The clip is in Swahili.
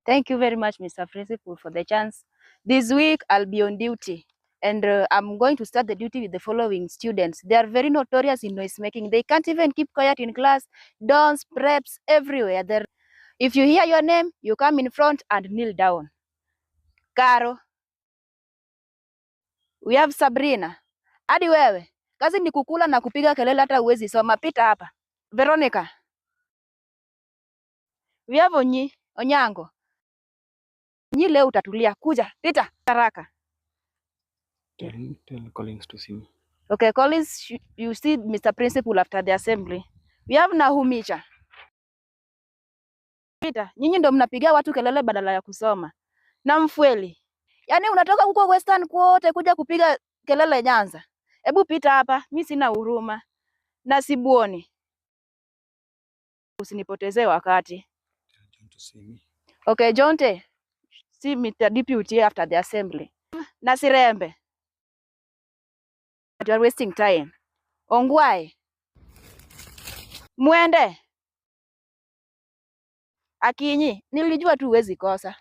Thank you very much, Mr. Principal, for the chance. This week, I'll be on duty, and I'm going to start the duty with the following students. They are very notorious in noise making. They can't even keep quiet in class. Dons, preps, everywhere. They're... If you hear your name, you come in front and kneel down. Caro. We have Sabrina. Hadi wewe. Kazi ni kukula na kupiga kelele hata huwezi soma. Pita hapa. Veronica. We have Onyi, Onyango. Nyi leo utatulia. Kuja, pita haraka. Tell Collins to see me. Okay, Collins, you see Mr. Principal after the assembly. We have Nahumicha. Pita, nyinyi ndo mnapigia watu kelele badala ya kusoma. Na Mfweli. Yaani unatoka huko Western kwote kuja kupiga kelele Nyanza. Hebu pita hapa, mi sina huruma. Na Sibuoni. Usinipotezee wakati. Tell John to see me. Okay, Jonte. See Mr. Deputy after the assembly. Na Sirembe. You are wasting time. Ongwae. Mwende. Akinyi, nilijua tu huwezi kosa.